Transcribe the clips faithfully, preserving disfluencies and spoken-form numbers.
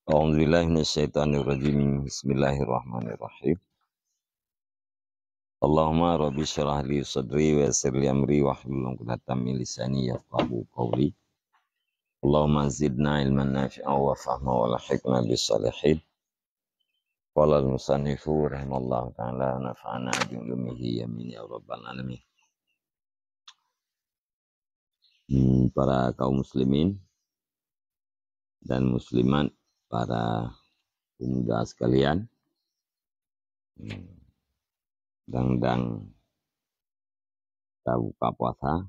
A'udzubillahi minasyaitonirrajim. Bismillahirrahmanirrahim. Allahumma rabbi syrah li sadri wa yassir li amri wahlul 'uqdatam min lisani yafqahu qawli. Allahumma zidna ilman nafi'a wa fahma wa alhiqna bis salihin. Qala al-musannifu rahimallahu ta'ala, nafa'ana bi ulumihi, amin ya rabbal alamin. Hmm, para kaum muslimin dan muslimat, para pemuda sekalian, hmm, dang-dang tabuka puasa,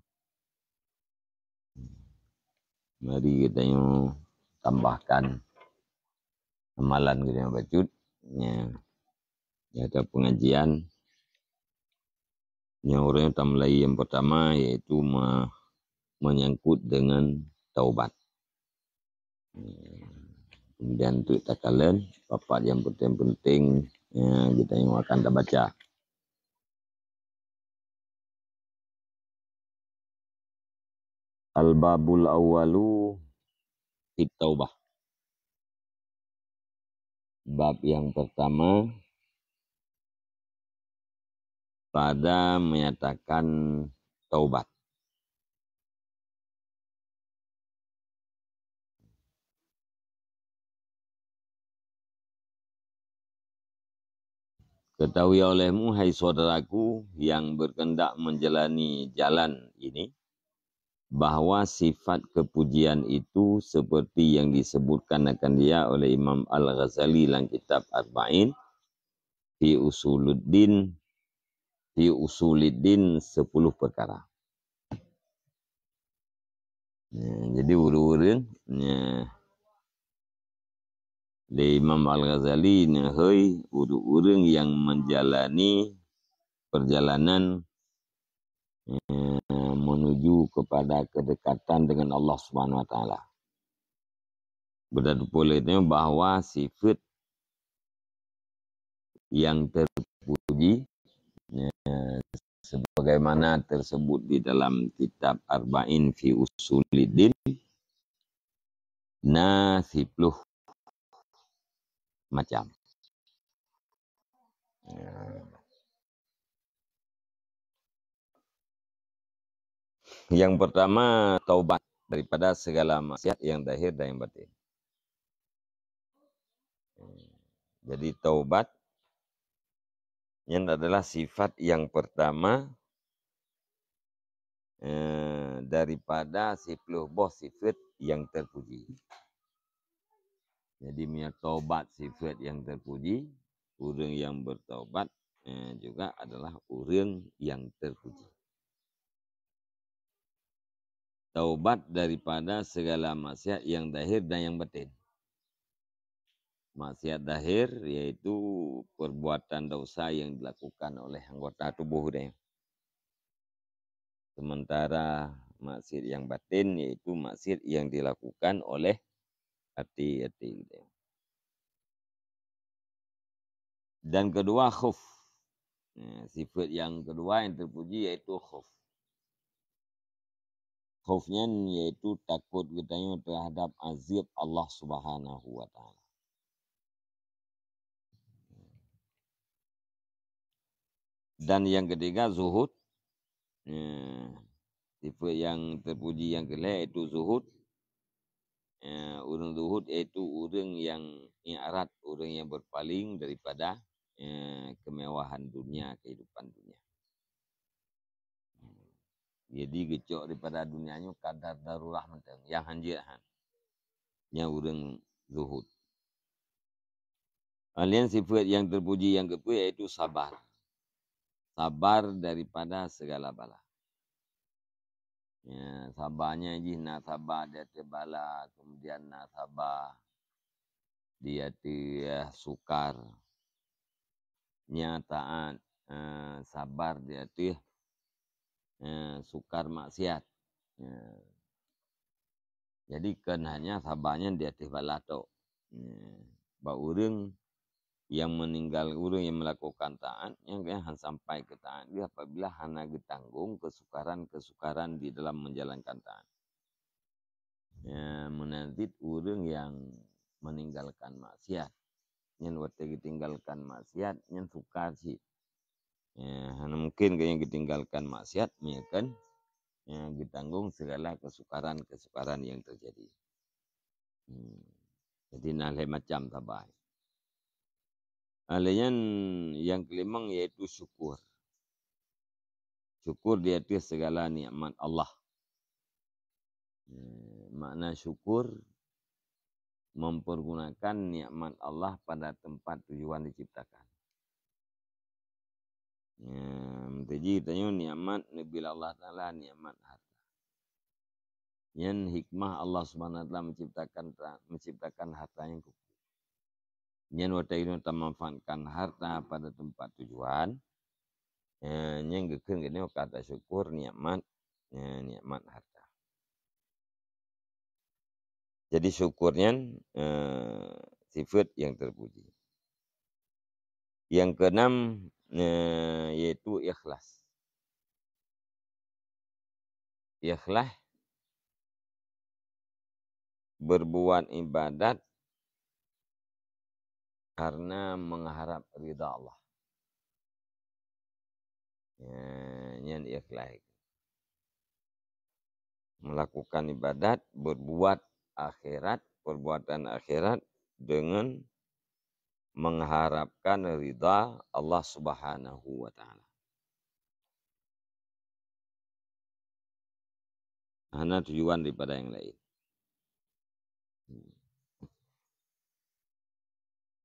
mari geutanyoe tambahkan amalan geutanyoe bacut, ya, ya, atau pengajian. Nyang ureueng tamulai nyang pertama, yaitu me-, menyangkut dengan taubat. Kemudian untuk takalon, papat nyang penting-penting, ya, geutanyoe akan tabaca. Al-babul awwalu fit taubah. Bab yang pertama pada menyatakan taubat. Ketahui olehmu, hai saudaraku, yang berkehendak menjalani jalan ini, bahwa sifat kepujian itu seperti yang disebutkan akan dia oleh Imam Al-Ghazali dalam kitab Arba'in, fi usuluddin, fi usuliddin, sepuluh perkara. Ya, jadi ureueng-ureueng, ya, lé Imam Al-Ghazali neuhôi ureueng-ureueng nyang menjalani perjalanan, eh, menuju kepada kedekatan dengan Allah Subhanahu Wa Taala. Beudatupeue lé nyoe bahwa sifeut yang terpuji, eh, sebagaimana tersebut di dalam kitab Arba'in fi Usuluddin, na siploh macam. Ya. Yang pertama, taubat daripada segala maksiat yang zahir dan yang batin. Jadi, taubat nyan adalah sifat yang pertama, eh, daripada siploh boh sifat yang terpuji. Jadi, meunyoe taubat sifat yang terpuji, ureueng yang bertaubat, eh, juga adalah ureueng yang terpuji. Taubat daripada segala maksiat yang zahir dan yang batin. Maksiat zahir yaitu perbuatan dosa yang dilakukan oleh anggota tubuh dia. Sementara maksiat yang batin yaitu maksiat yang dilakukan oleh hati-hati kita. Dan kedua, khauf. Nah, sifat yang kedua yang terpuji yaitu khauf. Khauf nyan yaitu takot geutanyoe terhadap azab Allah Subhanahu wa Taala. Dan yang ketiga, zuhud. Ya, tipe yang terpuji yang keulhèe yaitu zuhud. Ya, ureueng zuhud yaitu ureueng yang i'rad, ureueng yang berpaling daripada, ya, kemewahan dunia, kehidupan dunia. Jadi, geucok daripada dunia nyoe kadar darurah mantong, nyang hanjeuet han. Nyan ureueng zuhud. Laén sifat yang terpuji yang keupeuet yaitu sabar. Sabar daripada segala bala. Ya, sabar nyan jih na sabar di ateueh bala, kemudian na sabar di ateueh sukar. Nya taat, eh, sabar di ateueh, eh, sukar maksiat. Ya. Jadi, kon hanya sabar nyan di ateueh bala tok. Ya. Bak ureueng yang meninggal, ureueng yang melakukan taat, nyan geuh han sampai keu taat geuh apabila hana geutanggong kesukaran-kesukaran di dalam menjalankan taat. Ya, meunan cit ureueng yang meninggalkan maksiat. Nyan watée geutinggalkan maksiat, nyan suka cit. Ya, hana mungkin geutanyoe geutinggalkan maksiat, misalkan, ya, geutanggong segala kesukaran-kesukaran yang terjadi. Hmm. Jadi, na lhée macam sabai. Lheueh nyan, nyang keulimong yaitu syukur. Syukur di ateueh segala nikmat Allah. Eh, makna syukur, mempergunakan nikmat Allah pada tempat tujuan diciptakan. Ya, meuteujih tanyoe nikmat neubi lé Allah Taala, nikmat harta. Nyan hikmah Allah Subhanahu wa Taala menciptakan ta-, menciptakan harta nyang keu-, nyan watée inong tamanfaatkan harta pada tempat tujuan, eh, nyan geukheun geutanyoe ka tasyukur nikmat, eh, nikmat harta. Jadi syukur nyan, eh, sifat yang terpuji. Yang keenam, eh, yaitu ikhlas. Ikhlas berbuat ibadat karena mengharap ridha Allah. Ya, nyan ikhlas. Melakukan ibadat, berbuat akhirat, perbuatan akhirat dengan mengharapkan ridha Allah Subhanahu wa Taala. Hana tujuan daripada yang lain.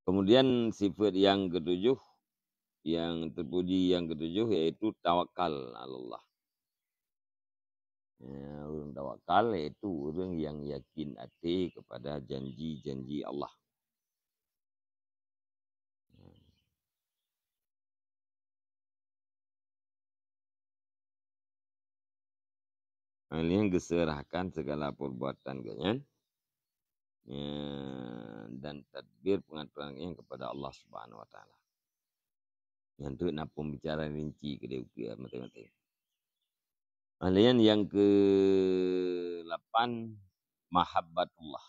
Kemudian sifat yang ketujuh, yang terpuji yang ketujuh, yaitu tawakal ala Allah. Ya, ureuëng tawakal yaitu ureuëng yang yakin até kepada janji-janji Allah. Hal nyan geuseurahkan segala perbuatan geuhnyan, ya, dan tadbir pengaturan geuhnyan kepada Allah Subhanahu wa Taala. Nyan teuk na pembicaraan rinci keudeh ukeue maté-maté. Hal nyan yang keulapan, mahabbatullah.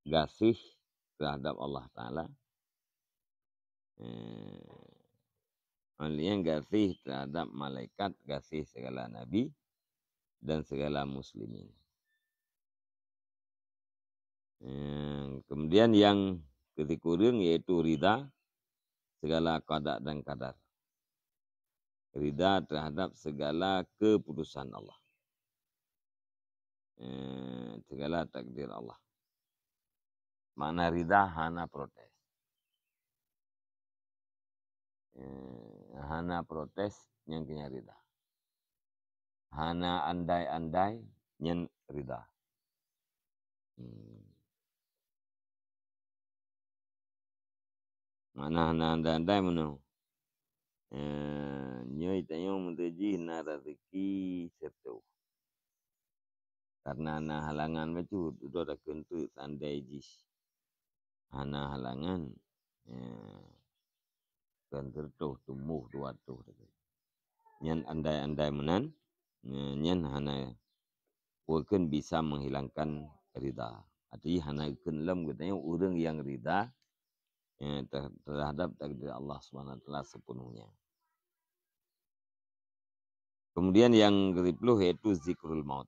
Gaséh terhadap Allah Taala. Eh, hal nyan gaséh terhadap malaikat, gaséh segala nabi, dan segala muslimin. Eh, kemudian yang keusikureueng yaitu ridha segala qada dan qadar. Ridha terhadap segala keputusan Allah. Eh, segala takdir Allah. Makna ridha hana protes. Eh, hana protes nyang keunya ridha. Hana andai-andai nyan ridha. Hmm. Makna hana andai-andai meunoe. Eh, nyoe tanyoe meuteujih na raseuki sireutoh. Karena na halangan bacut, dudoe takheun teuk seandai jih hana halangan, ya, kon sireutoh, teumboh dua reutoh. Nyan andai-andai meunan, ya, nyan hana, peue kheun bisa menghilangkan ridha. Arti hana kheun lom geutanyoe ureuëng nyang ridha, ya, ter-, terhadap takdir Allah Subhanahu wa Taala sepenuhnya. Kemudian yang kesiploh yaitu zikrul maut.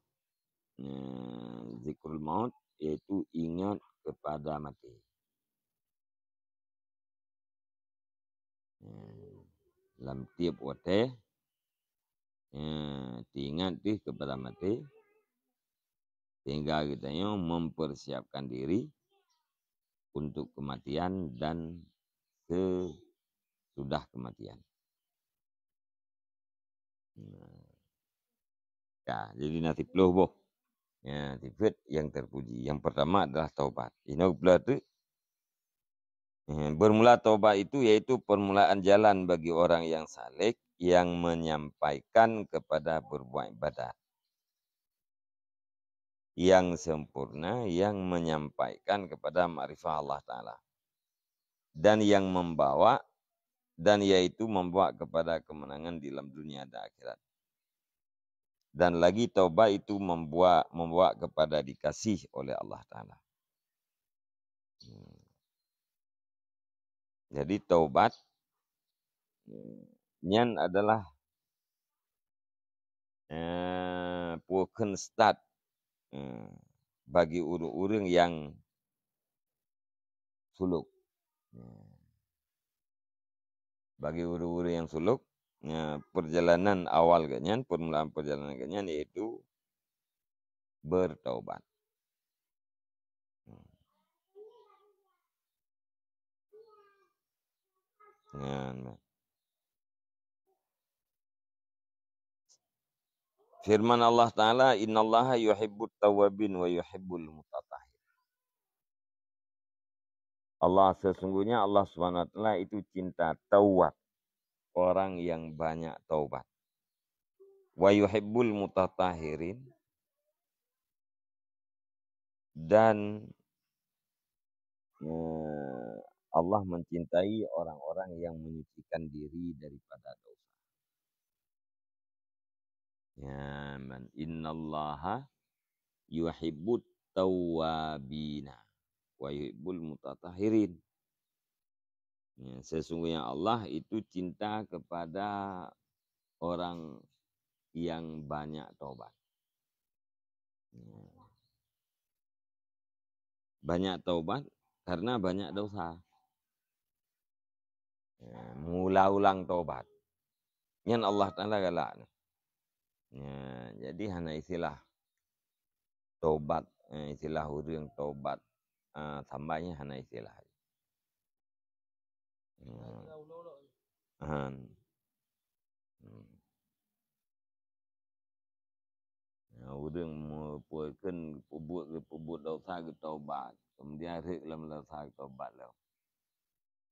Ya, zikrul maut yaitu ingat kepada mati. Ya, lam tiep watée, ya, teuingat deh kepada mati, sehingga geutanyoe mempersiapkan diri untuk kematian dan sesudah kematian. Nah. Ya, jadi na siploh boh. Ya, sifat yang terpuji. Yang pertama adalah taubat. Inoe geupeugah teuk, eh, bermula taubat itu yaitu permulaan jalan bagi orang yang salik yang menyampaikan kepada berbuat ibadat yang sempurna yang menyampaikan kepada makrifah Allah Taala dan yang membawa, dan yaitu membawa kepada kemenangan di dalam dunia dan akhirat. Dan lagi taubat itu membuat, membawa kepada dikasih oleh Allah Taala. Jadi taubat nyan adalah, eh, pukon start, eh, bagi ureuëng-ureuëng nyang suluk. Bagi ureuëng-ureuëng nyang suluk, eh, perjalanan awal geuhnyan, permulaan perjalanan geuhnyan yaitu bertaubat. Nyan. Firman Allah Ta'ala, "Innallaha yuhibbut tawwabin wa yuhibbul mutatahhirin." Allah, sesungguhnya Allah Subhanahu wa Ta'ala itu cinta tawwab, orang yang banyak taubat. "Wa yuhibbul mutatahhirin," dan, eh, Allah mencintai orang-orang yang menyucikan diri daripada dosa. Ya, man, "Innallaha yuhibbut tawwabina wa yuhibbul mutatahhirin." Ya, sesungguhnya Allah itu cinta kepada orang yang banyak taubat. Ya. Banyak taubat karena banyak dosa. Ya, mengulang-ulang taubat. Nyan Allah Ta'ala galak. Ya, jadi hana istilah taubat, eh, istilah ureuëng taubat, eh, sambai nyan hana istilah. Ya. Han. Hmm. Ya, ureuëng meupeukeun peubuet, peubuet dosa geutaubat, kemudian rhot lam dosa geutaubat lom.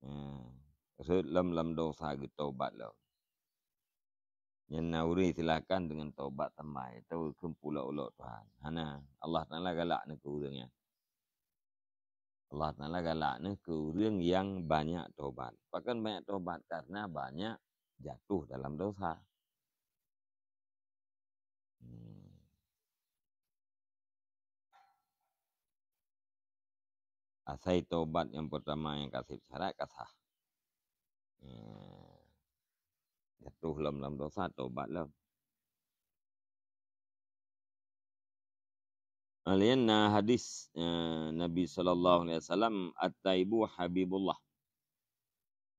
Ya, rhot lam, lam dosa geutaubat lom. Nyan na ureuëng silakan deungon taubat tambai, atau kheun pulok-ulok Tuhan. Hana, Allah Ta'ala galak nyoe keu ureuëng nyan. Allah Ta'ala galak nyoe keu ureuëng nyang banyak taubat. Pakon banyak taubat? Karena banyak jatuh dalam dosa. Hmm. Asai taubat nyang pertama nyang ka sép syarat ka sah. Hmm. Jatuh lom lam dosa, taubat lom. Laén na hadis, eh, Nabi sallallahu alaihi wasallam, "At-taibu habibullah.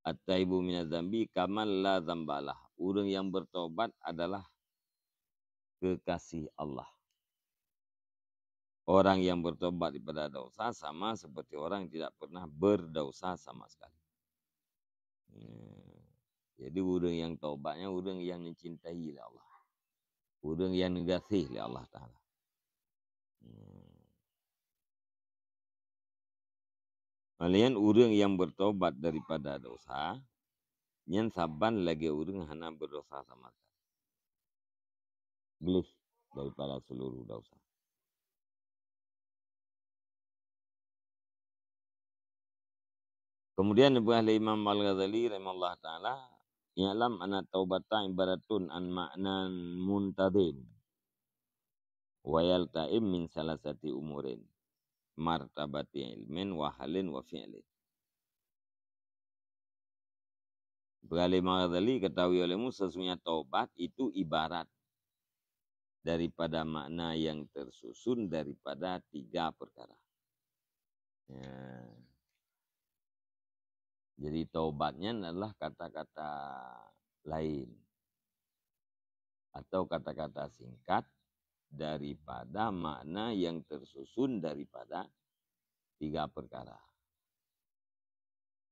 At-taibu minadz-dzambi kaman la dzambalah." Ureuëng yang bertobat adalah kekasih Allah. Orang yang bertobat daripada dosa sama seperti orang yang tidak pernah berdosa sama sekali. Hmm. Jadi, ureuëng nyang taubat nyan ureuëng nyang dicintai lé Allah. Ureuëng nyang digaséh lé Allah Ta'ala. Hmm. Laén ureuëng nyang bertobat daripada dosa, nyan saban lagée ureuëng hana berdosa sama sekali. Gleh daripada seluruh dosa. Kemudian dipeugah lé Imam Al-Ghazali rahimahullah taala, "I'lam anna taubata ibaratun an ma'nan muntadhin, wa yalta'im min salasati umurin, martabati ilmin wa halin wa fi'lin." Peugah lé Imam Ghazali, "Ketahui olehmu sesungguhnya taubat itu ibarat daripada makna yang tersusun daripada tiga perkara." Ya. Jadi, taubat nyan adalah kata-kata laén atau kata-kata singkat daripada makna yang tersusun daripada tiga perkara.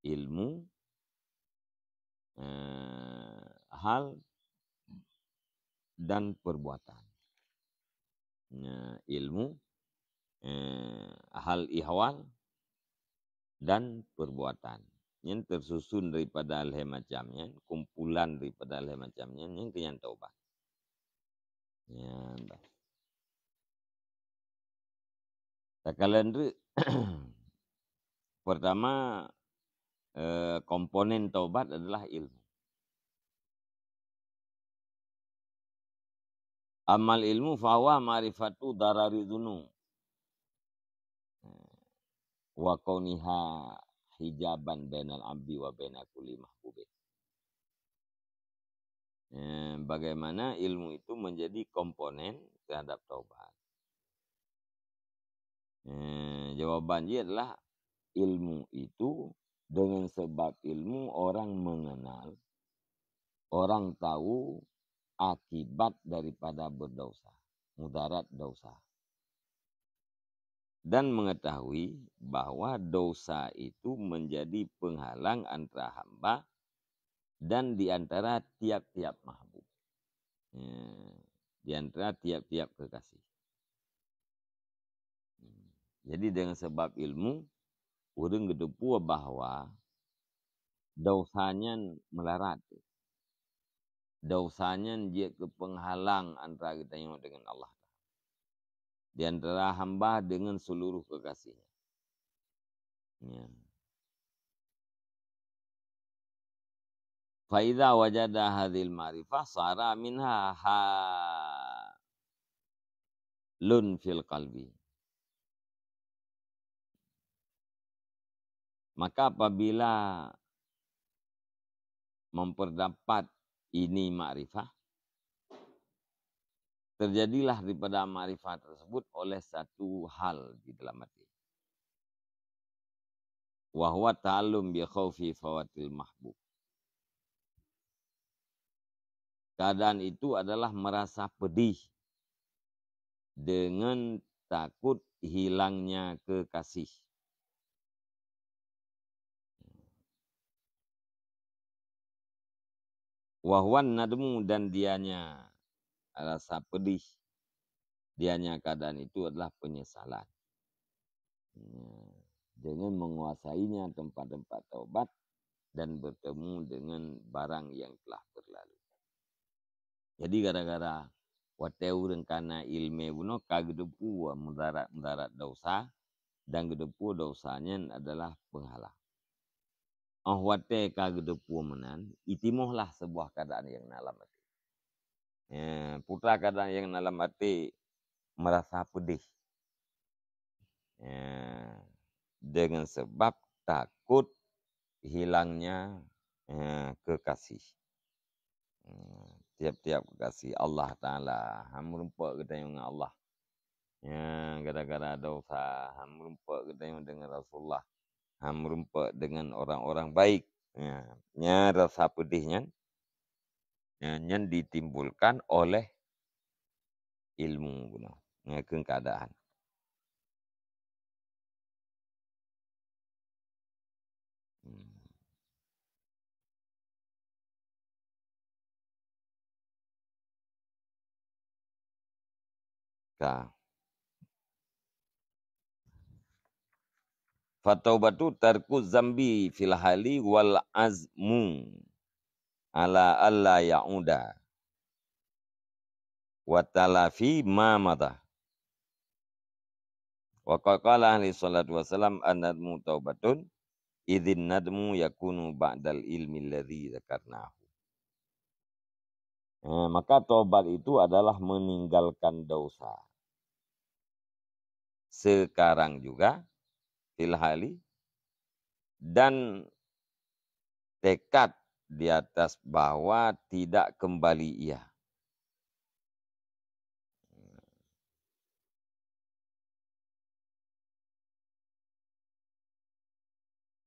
Ilmu, eh, hal, dan perbuatan. Nah, ilmu, eh, hal ihwal, dan perbuatan. Nyan tersusun daripada lhée macam nyan, kumpulan daripada lhée macam nyan, nyan keuh nyan taubat. Nyan bah. Takalon treuk, pertama, eh, komponen taubat adalah ilmu. Amal ilmu fahuwa ma'rifatu darari dzunub. wa kauniha hijaban bainal abdi wa baina kulli mahbubih. Eh, bagaimana ilmu itu menjadi komponen terhadap taubat? Eh, jawaban dia adalah ilmu itu, dengan sebab ilmu orang mengenal, orang tahu akibat daripada berdosa, mudarat dosa. Dan mengetahui bahwa dosa itu menjadi penghalang antara hamba dan di antara tiap-tiap mahbub. Ya, di antara tiap-tiap kekasih. Jadi dengan sebab ilmu, ureuëng geuteupeue bahwa dosa nyan meularat. Dosa nyan jeuet keu peunghalang antara geutanyoe dengan Allah Taala. Di antara hamba dengan seluruh kekasihnya. Ya. Fa idza wajada hadzal ma'rifah sara minha halun fil qalbi. Maka apabila memperdapat ini makrifah, terjadilah daripada makrifah tersebut oleh satu hal di dalam hati. Wa huwa ta'allum bi khaufi fawatil mahbub. Keadaan itu adalah merasa pedih dengan takut hilangnya kekasih. Wa huwa nadmu, dan dianya rasa pedih, dianya keadaan itu adalah penyesalan. Ya, dengan menguasainya tempat-tempat taubat dan bertemu dengan barang yang telah berlalu. Jadi gara-gara watée ureuëng kana iéleumé bunoe ka geuteupeue mudarat-mudarat dosa dan geuteupeue dosa nyan adalah peunghalang. Óh watée ka geuteupeue meunan, itimohlah sebuah keadaan nyang na lam até. Ya, peue keadaan nyang na lam até, merasa pedih. Ya, dengan sebab takut hilangnya, ya, kekasih. Hmm, tiap-tiap kekasih Allah Taala, han meurumpok geutanyoe ngon Allah. Ya, gara-gara dosa, han meurumpok geutanyoe dengan Rasulullah, han meurumpok dengan orang-orang baik. Ya, nya rasa pedih nyan, ya, nyan ditimbulkan oleh ilmu bunoe, ya, keu keadaan. Hmm. Ka. Fataubatu tarku zambi fil hali wal azmu ala alla ya'uda wa talafi ma mada. Wa qad qala alaihi salatu wasalam, "An-nadmu taubatun, idzin nadmu yakunu ba'dal ilmi alladzi dzakarnahu." Eh, maka taubat itu adalah meninggalkan dosa. Sekarang juga, fil hali, dan tekad di atas bahwa tidak kembali ia.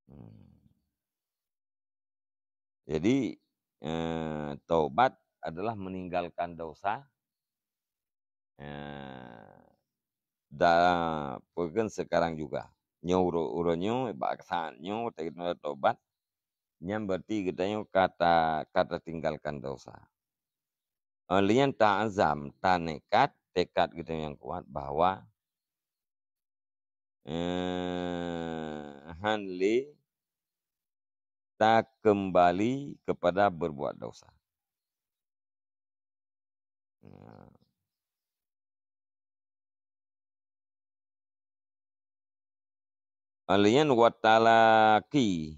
Hmm. Jadi, eh, taubat adalah meninggalkan dosa, eh, da-, peue kheun sekarang juga. Nyoe uroe, uroe nyoe, bak saat nyoe, teuka taubat, nyan berarti geutanyoe ka ta-, ka tatinggalkan dosa. Óh lheueh nyan taazam, tanekat, tekad geutanyoe nyang kuat bahwa, eh, han lé takeumbali kepada berbuat dosa. Nah. Óh lheueh nyan, wa talaqi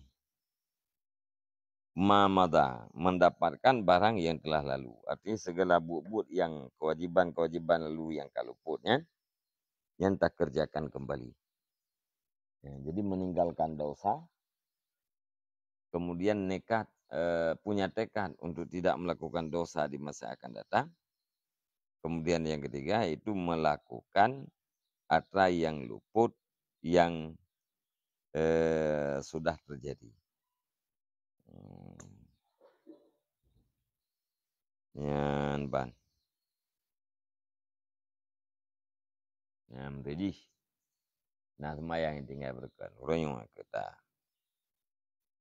ma madha, mendapatkan barang yang telah lalu. Artinya, segala buet-buet yang kewajiban-kewajiban lalu yang ka luput nyan, nyan takerjakan kembali. Ya, jadi meninggalkan dosa, kemudian nekat, eh, punya tekad untuk tidak melakukan dosa di masa akan datang. Kemudian yang ketiga, yaitu melakukan atra yang luput yang, eh, sudah terjadi. Hmm. Nyan ban. Nyan, meuteuh jih. Nah, seumayang tinggai beureukat. Uroe nyoe keu ta.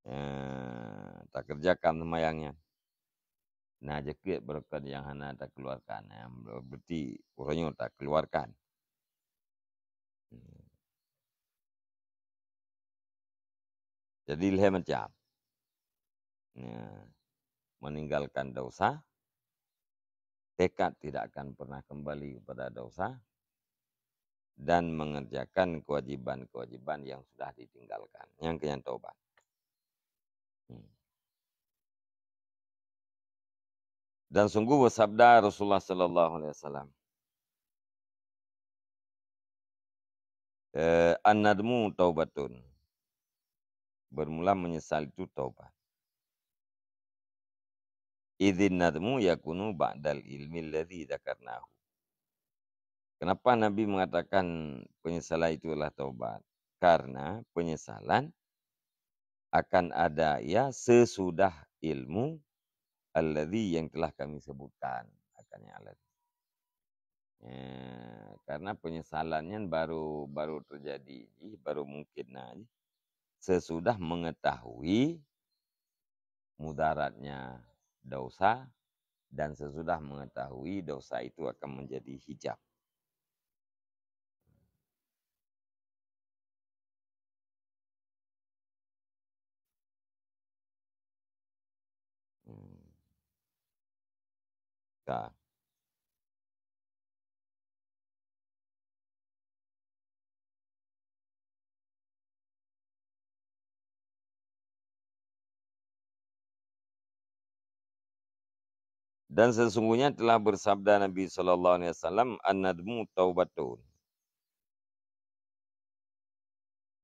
Eh, takeureujakan seumayang nyan. Nah, jeuet beureukat nyang hana takeuluarkan. Eh, berarti uroe nyoe takeuluarkan. Hmm. Jadi, lhée macam. Ya, meninggalkan dosa, tekad tidak akan pernah kembali kepada dosa, dan mengerjakan kewajiban-kewajiban yang sudah ditinggalkan. Nyang keu nyan taubat. Hmm. Dan sungguh bersabda Rasulullah sallallahu alaihi wasallam, eh, "An-nadmu taubatun." Bermula menyesal itu taubat. "Idzin nadmu yakunu ba'dal ilmi alladzi dzakarnahu." Kenapa Nabi mengatakan penyesalan itu adalah taubat? Karena penyesalan akan ada ia sesudah ilmu alladzi yang telah kami sebutkan, akan yang alladzi. Eh, karena penyesalan nyan baru, baru terjadi jih, baru mungkin na jih sesudah mengetahui mudaratnya dosa dan sesudah mengetahui dosa itu akan menjadi hijab. Hmm. Ka. Dan sesungguhnya telah bersabda Nabi sallallahu alaihi wasallam, "An-nadmu taubatun."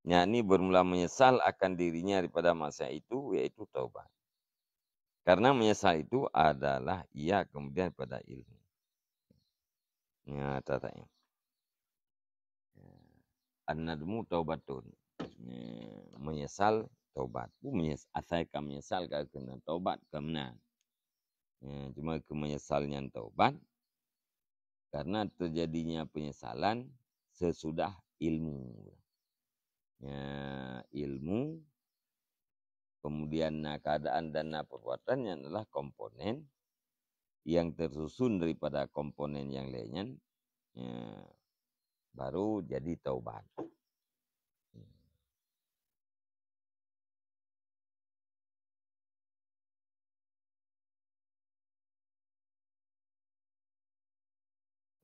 Yakni bermula menyesal akan dirinya daripada maksiat itu, yaitu taubat. Karena menyesal itu adalah ia kemudian pada ilmu. Ya, tak, tak, ya. An-nadmu taubatun. Eh, menyesal, taubat. Pu menyes-, asai ka menyesal ka keunan taubat ka meunan. Eh, cuma keu menyesal nyan taubat, karena terjadinya penyesalan sesudah ilmu. Ya, ilmu, kemudian na keadaan dan na perbuatan nyan adalah komponen yang tersusun daripada komponen yang lain nyan, ya, baru jadi taubat.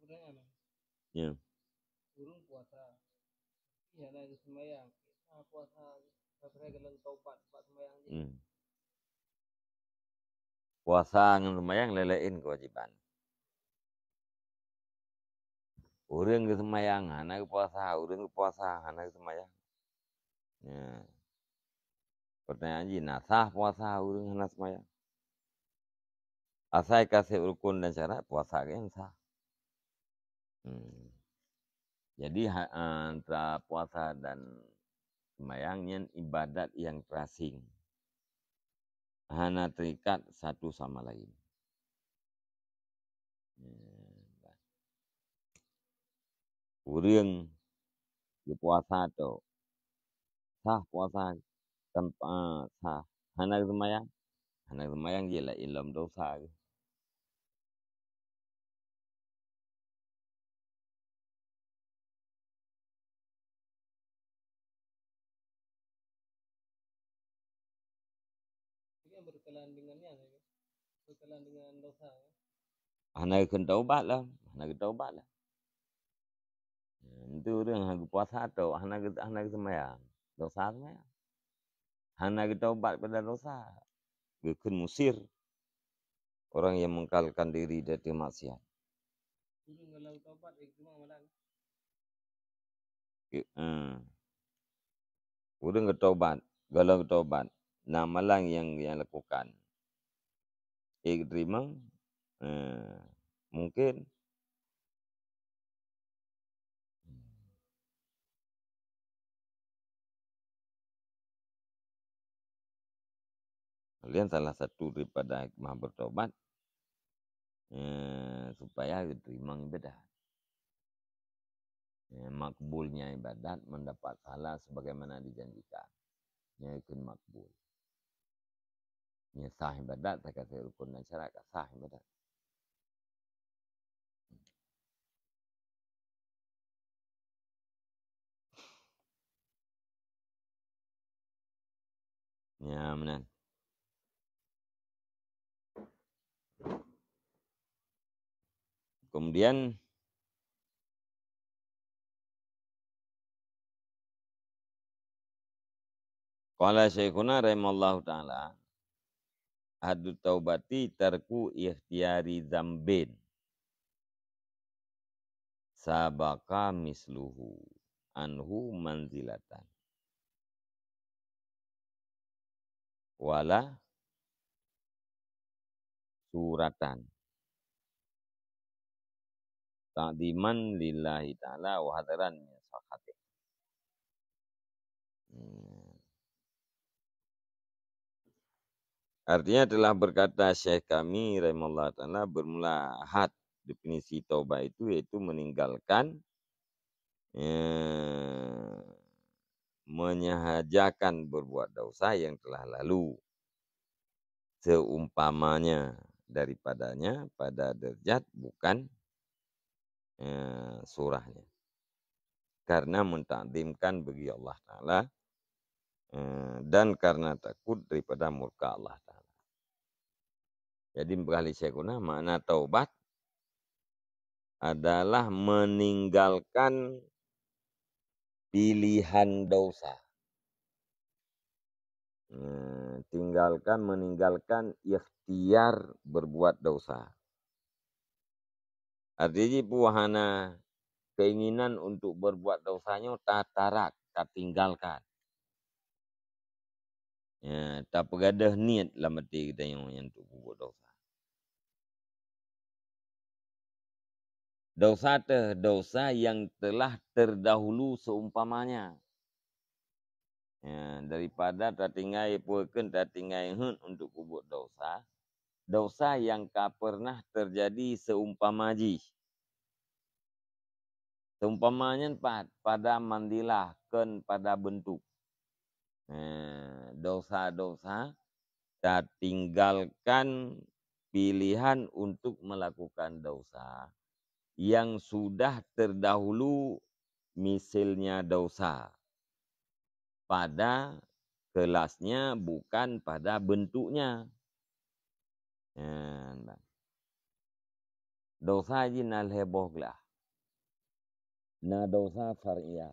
Pertanyaan. Ya. Ureuëng puasa, tapi hana geuseumayang, nah, puasa, tapi hana geulong taubat bak seumayang jih. Hmm. Puasa ngon seumayang laén-laén keuwajéban. Ureuëng geuseumayang hana geupuasa, ureuëng geupuasa hana geuseumayang. Ya. Pertanyaan jih, na sah puasa ureuëng hana seumayang? Asai ka sép rukun dan syarat, puasa geuh nyan sah. Hmm. Jadi, ha, antara puasa dan seumayang nyan ibadat nyang terasing. Hana terikat satu sama lain. Hmm. Ureuëng geupuasa tu sah puasa tanpa, sah. Hana geuseumayang, hana geuseumayang jih laén lom dosa geuh. Berkelan dengan nyan, berkelan dengan dosa. Hana geukheun taubat lah, hana geutaubat lah. Nyan tu ureuëng hana geupuasa atau hana geu-, hana geuseumayang, dosa seumayang. Hana geutaubat pada dosa. Geukheun musir orang yang mengkalkan diri dari maksiat. Ureuëng kalau taubat, eh, cuma malam. Ke-, eh. Ureuëng geutobat, gohlom geutobat, na amalan nyang, nyang lakukan. Ék teurimong, eh, mungkin. Laén salah satu daripada hikmah bertobat, eh, supaya geuteurima ibadat. Eh, makbulnya ibadat, mendapat pahala sebagaimana dijanjikan. Nyan kheun makbul. Nyan sah ibadat, takasih rukun dan syarat, ka sah ibadat. Ya, meunan. Kemudian, qala Syaikhuna rahimallahu ta'ala, haddu taubati tarku ikhtiyari dzambin sabaqa misluhu anhu manzilatan. Wala suratan. Ta'dhiman lillahi ta'ala wa hadharan min sakhatih. Hmm. Artinya telah berkata Syekh kami rahimahullah ta'ala, bermula had definisi taubat itu yaitu meninggalkan, eh, menyengajakan berbuat dosa yang telah lalu. Seumpamanya daripadanya pada derajat bukan, eh, surahnya. Karena mentakzimkan bagi Allah Ta'ala, eh, dan karena takut daripada murka Allah Ta'ala. Jadi, peugah lé Syaikhuna, makna taubat adalah meninggalkan pilihan dosa. Eh, tinggalkan, meninggalkan ikhtiar berbuat dosa. Artinya, jih peue hana keinginan untuk berbuat dosa nyoe tatarak, tatinggalkan. Ya, tapeugadôh niet lam até geutanyoe nyan untuk peubuet dosa. Dosa teuh, dosa yang telah terdahulu seumpamanya. Ya, daripada tatinggai, peue kheun tatinggai heuet untuk peubuet dosa, dosa yang ka pernah terjadi seumpama jih. Seumpama nyan pat, pada manzilah, kon pada beuntuk. Eh, dosa-dosa, tatinggalkan pilihan untuk melakukan dosa yang sudah terdahulu misilnya dosa pada kelasnya, bukan pada bentuknya. Nyan, bang. Dosa jih na lhée boh glah. Na dosa far'iyah.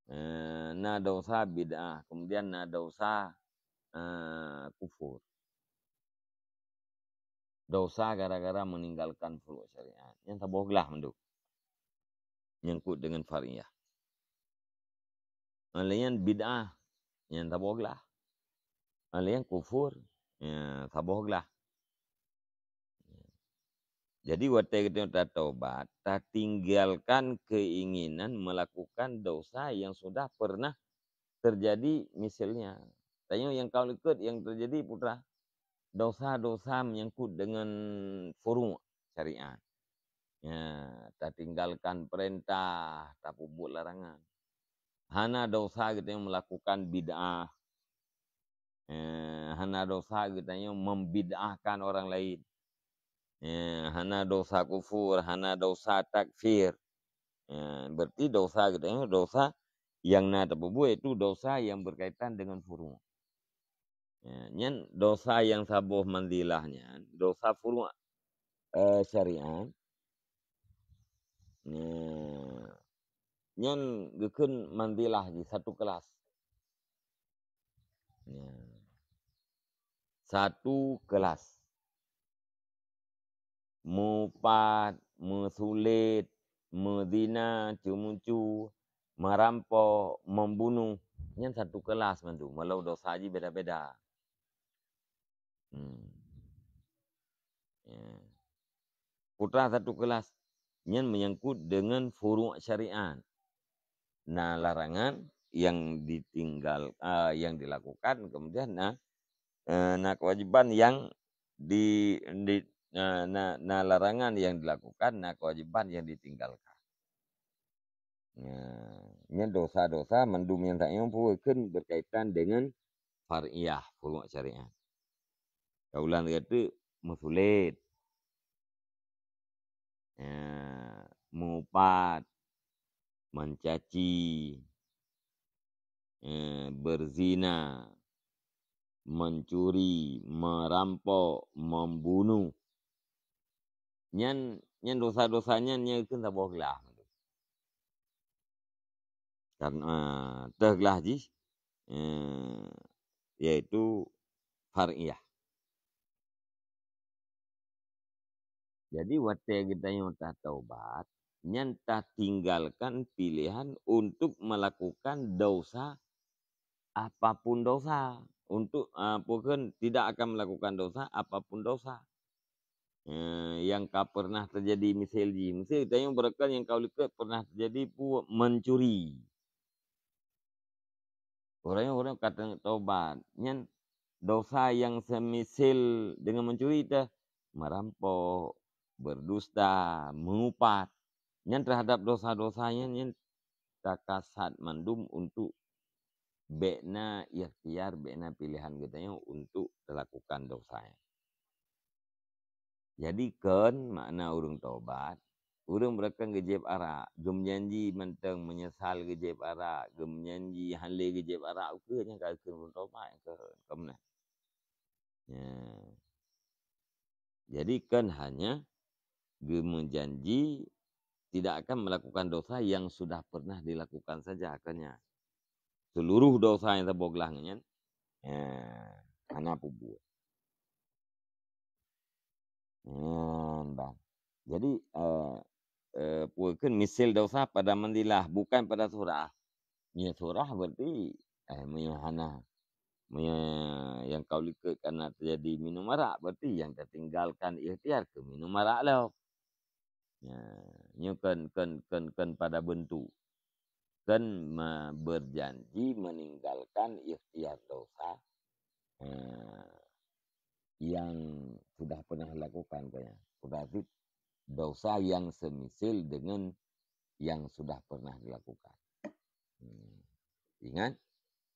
Eh, na dosa bid'ah, kemudian na dosa, eh, kufur. Dosa gara-gara meninggalkan furu' syariat. Nyan saboh glah mandum. Nyangkut dengan far'iyah. Laén bid'ah, nyan saboh glah. Laén kufur, ya, saboh glah. Jadi, watée geutanyoe tataubat, tatinggalkan keinginan melakukan dosa yang sudah pernah terjadi misilnya. Tanyoe nyang ka likot nyang terjadi peue teuma, dosa-dosa menyangkut dengan furu' syariat. Ya, tatinggalkan peurintah, tapeubuet larangan. Hana dosa geutanyoe melakukan bid'ah. Eh, hana dosa geutanyoe membid'ahkan orang lain. Eh, hana dosa kufur, hana dosa takfir. Eh, berarti dosa geutanyoe, dosa nyang na tapeubuet, yaitu dosa yang berkaitan dengan furu'. Ya, nyan dosa nyang saboh manzilah nyan, dosa furu', eh, syariat. Nah, nyan geukheun manzilah jih satu kelas. Ya. Satu kelas. Meuupat, meusulet, meuzina, ceumeucue, merampok, membunuh, nyan satu kelas mandum, walau dosa jih beda-beda. Hmm. Ya. Putra satu kelas, nyan menyangkut dengan furu' syariat. Na larangan yang ditinggal, ah, yang dilakukan, kemudian na, eh, na kewajiban yang di, di, eh, na, na larangan yang dilakukan, na kewajiban yang ditinggalkan. Nah, nyan dosa-dosa mandum nyang tanyoe pun kan berkaitan dengan far'iyah, furu' syariat. Kaulan kata meusulet, ya, meuupat, mencaci, eh, berzina, mencuri, merampok, membunuh. Nyan, nyan dosa-dosa nyan, nyan kheun saboh glah. Karena teuh glah jih, eh, yaitu far'iyah. Jadi, watée geutanyoe tataubat, nyan tatinggalkan pilihan untuk melakukan dosa apapun dosa. Untuk, ah, bukan, tidak akan melakukan dosa apapun dosa. Eh, yang ka pernah terjadi misal jih. Misal geutanyoe beureukan nyang ka likot pernah terjadi pu-, mencuri. Ureuëng-ureuëng ka teutobat, nyan dosa nyang semisal dengan mencuri teuh, merampok, berdusta, meuupat. Nyan terhadap dosa-dosa nyan, nyan takasat mandum untuk bék na ikhtiar, bék na pilihan geutanyoe untuk talakukan dosa nyan. Jadi kon makna ureuëng tobat, ureuëng beureukan geujieb arak, geumeujanji mantong meunyeusal geujieb arak, geumeujanji hán lé geujieb arak, ukeue nyan ka kheun ureuëng tobat, kon, kon meunan. Ya. Jadi kon hanya geumeujanji tidak akan melakukan dosa yang sudah pernah dilakukan saja, kon nyan. Seluruh dosa nyang saboh glah nyan, eh, hana peubuet. Nyan ban. Jadi, eh, eh, peue kheun misal dosa pada manzilah, bukan pada surah. Meunyoe surah berarti, eh, meunyoe hana, meunyoe nyang ka likot kana terjadi minum arak, berarti nyang tatinggalkan ikhtiar keu minum arak lom. Ya, nyoe kon, kon, kon, kon pada bentuk. Kon me-, berjanji meninggalkan ikhtiar dosa, eh, yang sudah pernah dilakukan, kon nyan. Berarti dosa yang semisal dengan yang sudah pernah dilakukan. Hmm. Ingat,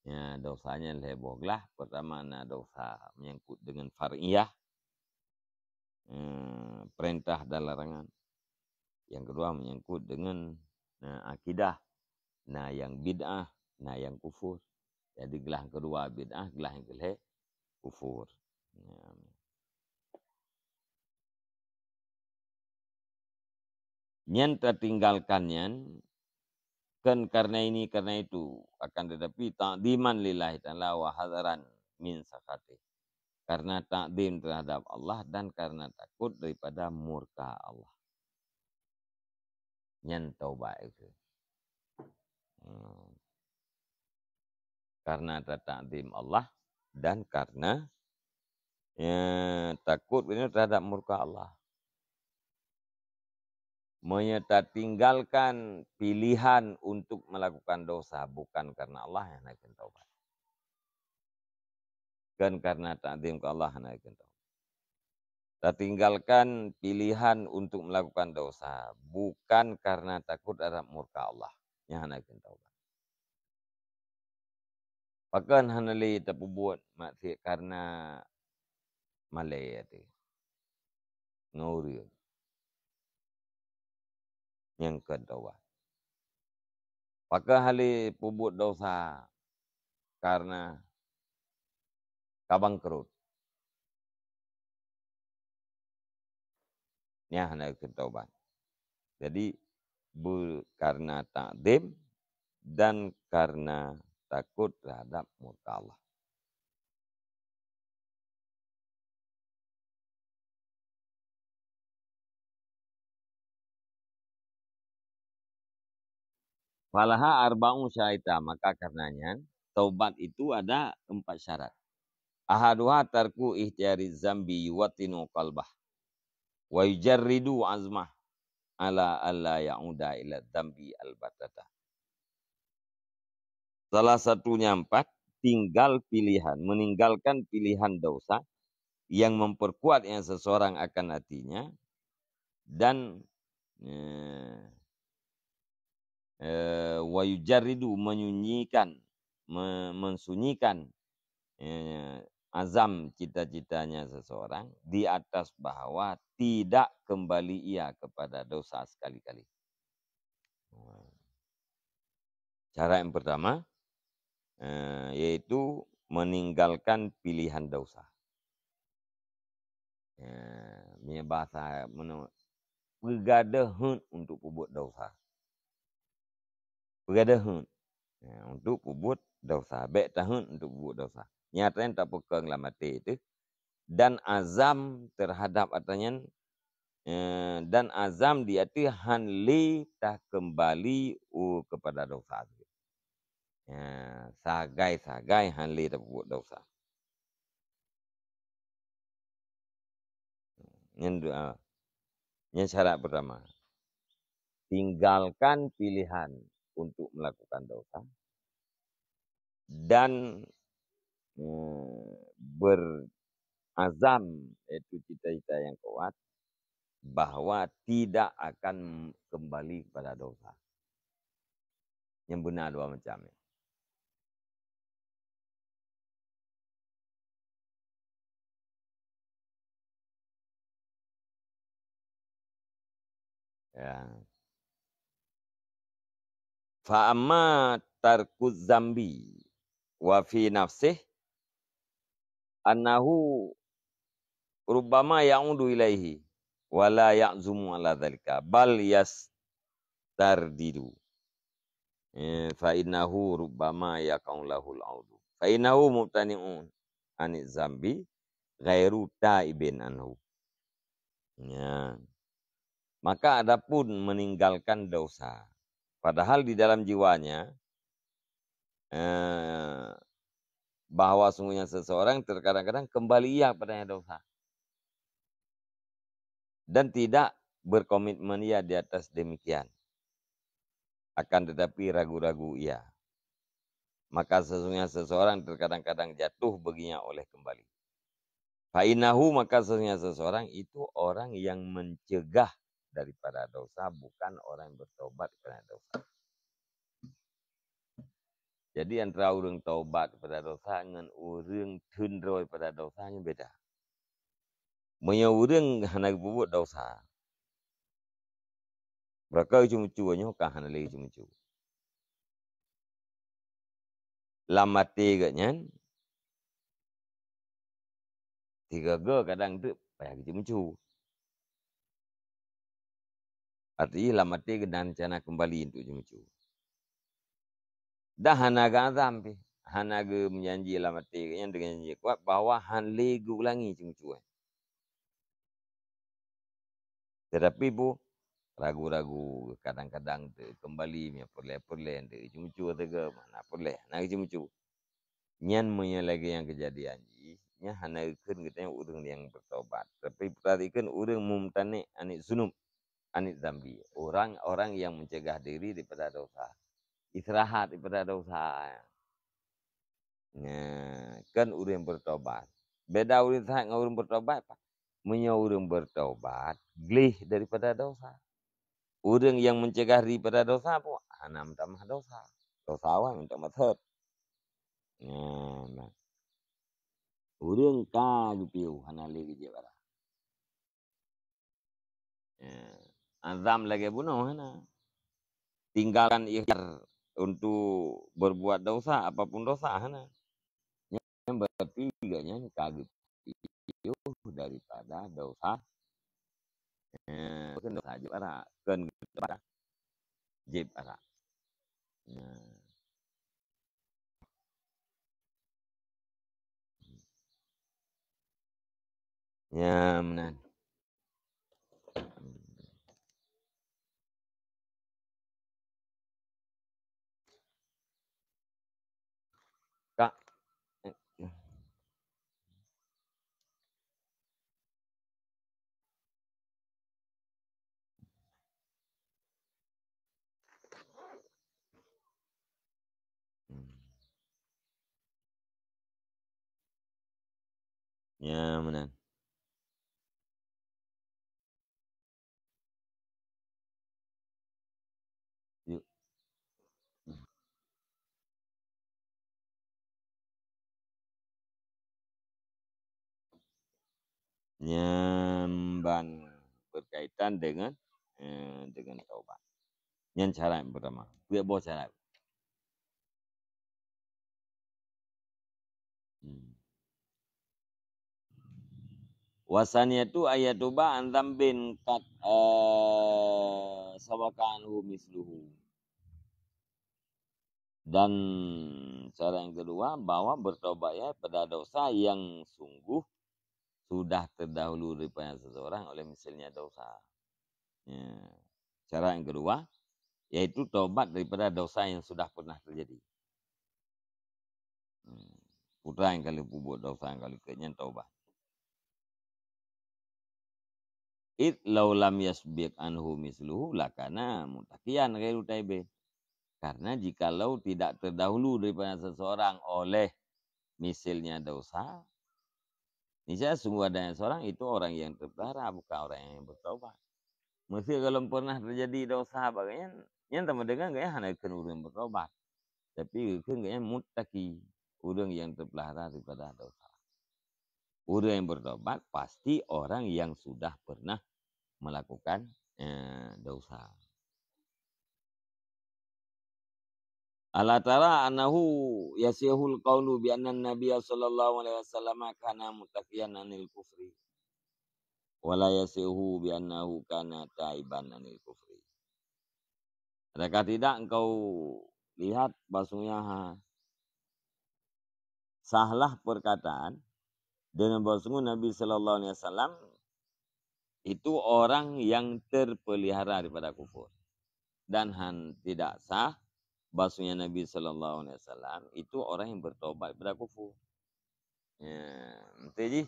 ya, dosa nyan lhée boh glah. Pertama na dosa menyangkut dengan far'iyah, eh, perintah dan larangan. Yang kedua menyangkut dengan, eh, akidah. Na nyang bid'ah, na nyang kufur. Jadi glah yang kedua bid'ah, glah yang keulhée kufur. Ya. Nyan tatinggalkan nyan, kon karena ini, karena itu, akan tetapi ta'dhiman lillahi ta'ala wa hadharan min sakhatih. Karena takdim terhadap Allah dan karena takut daripada murka Allah. Nyan taubat itu. Hmm. Karena tatakdim Allah dan karena, ya, takut beuna terhadap murka Allah. Meunyoe tatinggalkan pilihan untuk melakukan dosa bukan karena Allah, nyan hana kheun taubat. Kon karena takdim keu Allah, hana kheun taubat. Tatinggalkan pilihan untuk melakukan dosa bukan karena takut terhadap murka Allah, nyan hana kheun taubat. Pakon hana lé tapeubuet maksiat karena malée até ngon ureuëng nyang kon taubat? Pakon hana lé peubuet dosa karena ka bangkrot? Nyan hana kheun taubat. Jadi, bu-, karena takdim dan karena takut terhadap murka Allah. Falaha arba'u syaraita, maka karena nyan, taubat itu ada empat syarat. Ahaduha tarku ikhtiyari zambi yuwattinu qalbah. Wa yujarridu azmah ala alla ya'uda ila zambi albatata. Salah satunya empat, tinggal pilihan, meninggalkan pilihan dosa yang memperkuat yang seseorang akan hatinya, dan, eh, eh, wa yujarridu, menyunyikan, me-, mensunyikan, eh, azam cita-citanya seseorang di atas bahwa tidak kembali ia kepada dosa sekali-kali. Cara yang pertama, eh, yaitu meninggalkan pilihan dosa. Ya, meunyoe bahasa meunoe, peugadôh heuet untuk peubuet dosa. Peugadôh heuet, ya, untuk peubuet dosa. Bék taheuet untuk peubuet dosa. Nyata nyan tapeukong lam até teuh. Dan azam terhadap ata nyan, eh, dan azam di ateueh hán lé takeumbali u kepada dosa. Ya, sagai-sagai hán lé tapeubuet dosa. Nyan dua. Nyan syarat pertama. Tinggalkan pilihan untuk melakukan dosa dan, eh, berazam, yaitu cita-cita yang kuat, bahwa tidak akan kembali kepada dosa. Nyang beuna dua macam nyan. Ya. Fa amma tarku zambi wa fi nafsih annahu rubbama ya'udu ilaihi wa la ya'zumu ala dzalika, bal yastardidu. Eh, fa innahu rubbama yaqa'u lahul audu. Fa innahu mubtani'un anil zambi ghairu taibin anhu. Ya. Maka adapun meninggalkan dosa, padahal di dalam jiwanya, eh, bahwa sungguhnya seseorang terkadang-kadang kembali ia kepadanya dosa. Dan tidak berkomitmen ia di atas demikian. Akan tetapi ragu-ragu ia. Maka sesungguhnya seseorang terkadang-kadang jatuh baginya oleh kembali. Fa innahu, maka sesungguhnya seseorang itu orang yang mencegah daripada dosa, bukan orang yang bertobat kerana dosa. Jadi, antara ureuëng taubat daripada dosa ngon ureuëng teundroe daripada dosa nyan beda. Meunyoe ureuëng hana geupeubuet dosa, beuraka geuceumeucue nyoe ka hana lé geuceumeucue. Lam até geuh nyan, sigoe-goe kadang teuk payah geuceumeucue. Arti lam até geuh na rencana keumbali untuk ceumeucue. Dan hana geuazam pih, hana geumeujanji lam até geuh nyan deungon janji kuat bahwa hán lé geuulangi ceumeucue. Tetapi bu, ragu-ragu, kadang-kadang teuk keumbali, meunyoe peureulée-peureulée, teuk ceumeucue teuk, mana peureulée, hana geuceumeucue. Nyan meunyoe lagée nyang keujadian jih, nyan hana geukheun geutanyoe ureuëng nyang bertobat. Tapi peuhatikan ureuëng mumtani' anit zunub, anit zambi. Orang-orang yang mencegah diri daripada dosa. Istirahat daripada dosa. Nah, kan ureuëng bertobat. Beda ureuëng istirahat ngon ureuëng bertobat. Meunyoe ureuëng bertobat, gleh daripada dosa. Ureuëng nyang mencegah daripada dosa pun hana meutamah dosa. Dosa awai meutamah thot. Nah, nah. Ureuëng ka geupiôh hana lé geujak bara. Ya. Azam lagée bunoe hana. Tinggalkan ikhtiar untuk berbuat dosa, apapun dosa hana. Nyan berarti gobnyan ka geupiôh daripada dosa. Eh, bukan dosa jieb arak, bukan dosa jieb arak. Nah. Ya, meunan. Nyan meunan. Yuk. Nyan ban berkaitan dengan, eh, dengan taubat. Nyan syarat yang pertama. Peuet boh syarat. Hmm. Wasaniyatu ayatuba an dzambin qad, eh, sabaqa anhu misluhu. Dan syarat yang kedua, bahwa bertobat ya pada dosa yang sungguh sudah terdahulu daripada seseorang oleh misalnya dosa. Ya. Syarat yang kedua, yaitu taubat daripada dosa yang sudah pernah terjadi. Hmm. Putra yang kali peubuet dosa yang kali kenyang taubat. Id lau lam yasbiq anhu misluhu lakana mutakian ghairu taibin. Karena jikalau tidak terdahulu daripada seseorang oleh misalnya dosa, niscaya sungguh adanya seorang itu orang yang terpelihara, bukan orang yang bertaubat. Meski kalau pernah terjadi dosa bak gobnyan, nyan teuma deungon gobnyan hana kheun ureuëng bertaubat. Tapi kheun gobnyan muttaki, ureuëng yang terpelihara daripada dosa. Ureuëng yang bertobat pasti orang yang sudah pernah melakukan, eh, dosa. Ala tara annahu yasihul qaulu bi anna Nabiya sallallahu alaihi wasallam kana mutakiyan anil kufri. Wa la yasihu bi annahu kana taiban anil kufri. Adakah tidak engkau lihat bahwasanya sahlah perkataan dengan bahwasanya Nabi sallallahu alaihi wasallam itu orang yang terpelihara daripada kufur. Dan han tidak sah bahwasanya Nabi sallallahu alaihi wasallam itu orang yang bertobat daripada kufur. Ya, betul jih.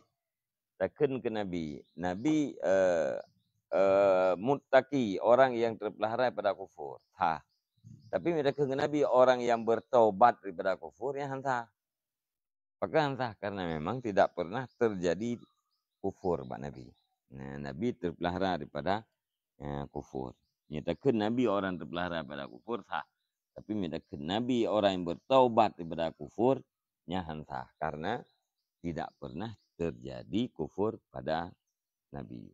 Takheun keu Nabi, Nabi, eh, eh, muttaki, orang yang terpelihara daripada kufur. Sah. Tapi meunyo takheun keu Nabi, orang yang bertobat daripada kufur, nyan han sah. Pakon han sah? Karena memang tidak pernah terjadi kufur bak Nabi. Nah, Nabi terpelihara daripada, eh, kufur. Meunyo takheun Nabi orang terpelihara daripada kufur, sah. Tapi meunyo takheun Nabi orang yang bertaubat daripada kufur, nyan han sah. Karena tidak pernah terjadi kufur pada Nabi.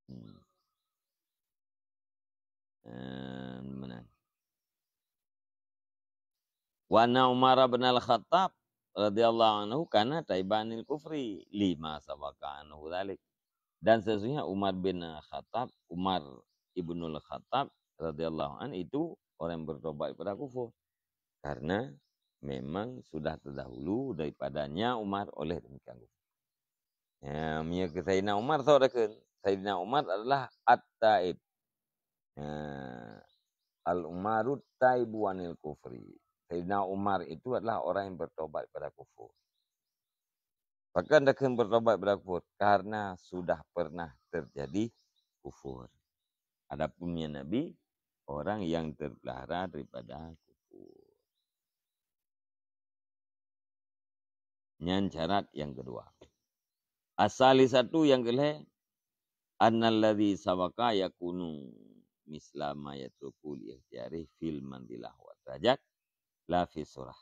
Hmm. Eh, meunan. Wa anna Umar bin Al-Khattab radhiyallahu anhu kana taiban anil kufri lima sabaqa anhu dzalik. Dan sesungguhnya Umar bin Khattab, Umar ibnul Khattab radhiyallahu anhu itu orang yang bertobat daripada kufur. Karena memang sudah terdahulu daripadanya Umar oleh demikian kufur. Ya, meunyo keu Saidina Umar, soe takheun? Saidina Umar adalah at-taib. Ya, al-Umarut taibu anil kufri. Saidina Umar itu adalah orang yang bertobat pada kufur. Pakon takheun bertobat pada kufur? Karena sudah pernah terjadi kufur. Adapun meunyo Nabi, orang yang terpelihara daripada kufur. Nyan syarat yang kedua. As-salisatu, yang keulhèe, annalladzi sabaqa yakunu misla ma yatruku li ikhtiyari fil manzilah wa derajat la fi surah.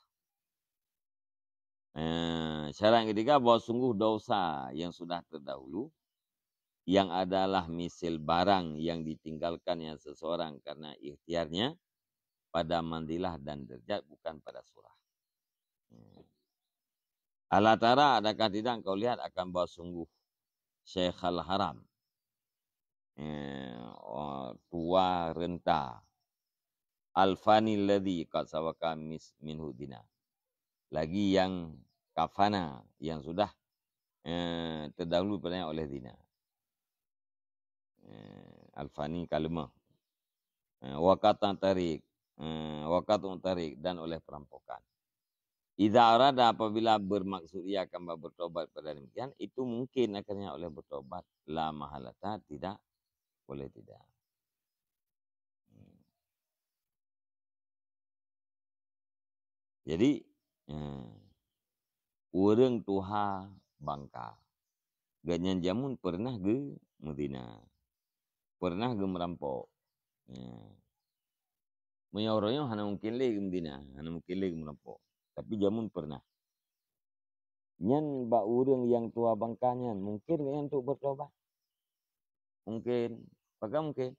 Eh, syarat yang ketiga, bahwa sungguh dosa yang sudah terdahulu, yang adalah misal barang yang ditinggalkan yang seseorang karena ikhtiarnya pada manzilah dan derajat, bukan pada surah. Hmm. Ala tara, adakah tidak engkau lihat akan bahwa sungguh Syaikhal Haram, eh, oh, tua renta, Al-Fani alladzi qad sabaqa mis-, minhu dzina. Lagi yang qad fana, yang sudah, eh, terdahulu padanya oleh dzina. Eh, Al-Fani kalimah. Eh, wa qat'u tariq, eh, wa qat'u tariq, dan oleh perampokan. Idza arada, apabila bermaksud ia akan bertobat pada demikian, itu mungkin akhirnya oleh bertobat. La mahalata, tidak, boleh tidak. Hmm. Jadi, eh, ureuëng tuha bangka. Gobnyan jameun pernah geumeuzina, pernah geumeurampok. Ya. Meunyoe uroe nyoe hana mungken lé geumeuzina, hana mungken lé geumeurampok. Tapi jameun pernah. Nyan bak ureuëng nyang tuha bangka nyan, mungken gobnyan untuk bertobat? Mungken. Pakon mungken?